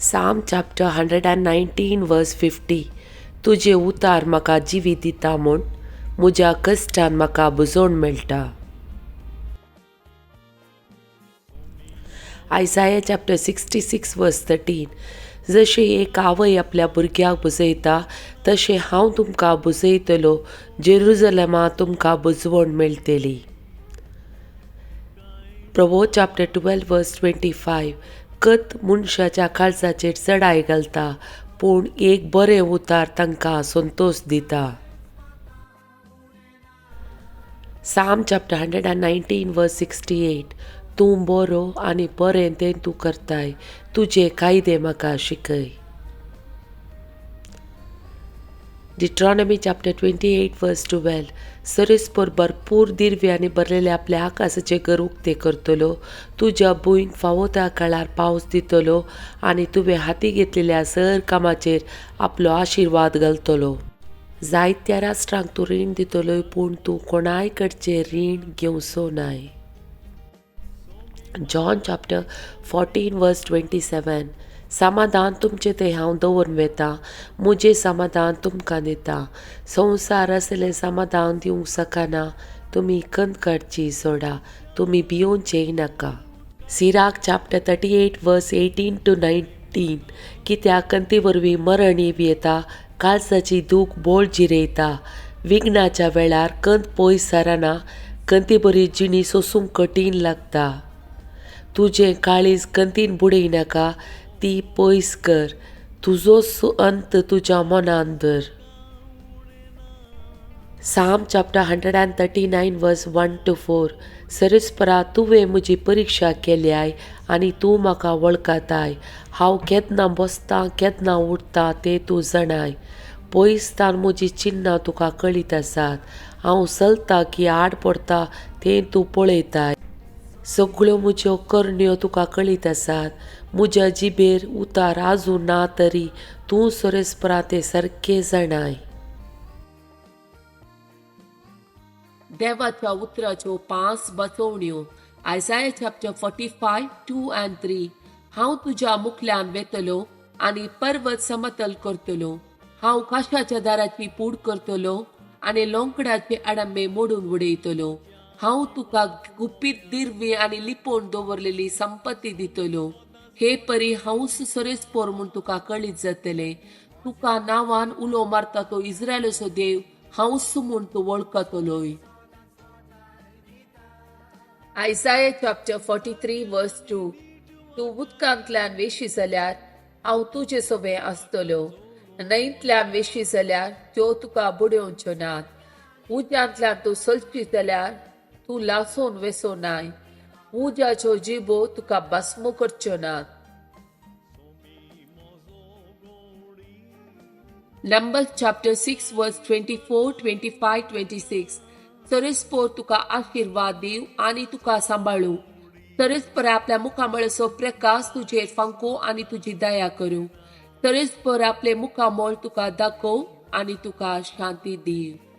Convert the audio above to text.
Psalm chapter 119 verse 50. तुजें उतार म्हाका जिवीत दिता म्हूण म्हज्या कश्टान म्हाका बुजोवण मेळटा. Isaiah chapter 66 verse 13. जशें एक आवय आपल्या भुरग्याक बुजयता तशें हांव तुमकां बुजयतलो, जेरुजलमा तुमकां बुजवण मेळटली. Proverbs chapter 12 verse 25. कत मनशाच्या काळजाचेर चडाय घालता, पूण एक बरें उतार तांकां संतोश दिता. Psalm chapter 119 verse 68. तूं बरो आनी बरें तें तूं करताय, तुजे कायदे म्हाका शिकय. Deuteronomy chapter 28 verse 12. सरेस्पर भरपूर दिर्व्यांनी भरलेले आपल्या आकाशाचें घर उक्तें करतलो, तुज्या भुंयक फावो त्या काळार पावस दितलो आनी तुवें हाती घेतलेल्या सर कामाचेर आपलो आशिर्वाद घालतलो. जायत्या राष्ट्रांक तूं रीण दितलो, पूण तूं कोणाय कडचें रीण घेवचो नाय. John chapter 14 verse 27. समाधान तुमचें थंय हांव दवरून वता, म्हजें समाधान तुमकां दिता. संवसार असलें समाधान दिवंक शकना. तुमी खंत काडची सोडा, तुमी भियोवचेय नाका. Sirach chapter 38 verse 18 to 19. कित्याक खंती वरवीं मरण येता, काळजाची दूख बोळ जिरयता. विघ्नाच्या वेळार खंत पयस सरना, खंती बरी जिणी सोसूंक कठीण लागता. तुजें काळीज खंतीन बुडयनाका, ती पयस कर, तुजो अंत तुज्या मनान धर. Psalm chapter 139 verse 1 to 4. सरेस्परा तुवें म्हजी परिक्षा केल्याय आनी तूं म्हाका वळखताय. हांव केन्ना बसतां केन्ना उठता तें तूं जाणाय. पयसतान म्हजी चिन्नां तुका कळीत आसात. हांव चलता की आड पडटा तें तूं पळयताय. सगळ्यो म्हज्यो करण्यो तुका कळीत आसात. म्हज्या जिबेर उतार आजून ना तरी तूं सरेस्परा तें सारकें जाणाय. देवाच्या उतराच्यो 5 बचोवण्यो. Isaiah chapter 45 2 and 3. हांव तुज्या मुखल्यान वेतलो आनी पर्वत समतल करतलो. हांव काशाच्या दाराची पूड करतलो आनी लोंकडाचे आडंबे मोडून उडयतलो. हांव तुका गुपीत दिर्वी आनी लिपोवन दवरलेली संपत्ती दितलो. हे परी हांवूच सरेस्पोर म्हूण तुका कळीत जातलें. तुका नांवान उलो मारता तो इस्रायलाचो देव हांवूच म्हूण तूं वळखतलोय. Isaiah chapter 43 verse 2. तूं उदकांतल्यान वेशी जाल्यार हांव तुजे सोबें आसतलो, न्हंयतल्यान वेशी जाल्यार त्यो तुका बुडोवच्यो नात. उज्यांतल्यान तूं चलची जाल्यार तूं लासून वेसो नाय, उज्याच्यो जिबो तुका भस्म करच्यो नात. Numbers chapter 6 verse 24, 25, 26. सरेस्पोर तुका आशिर्वाद दिव आनी तुका सांबाळू. सरेस्पर आपल्या मुखामळाचो प्रकाश तुजेर फांको आनी तुजी दया करूं. सरेस्पर आपले मुखामळ तुका दाखोव आनी तुका शांती दिव.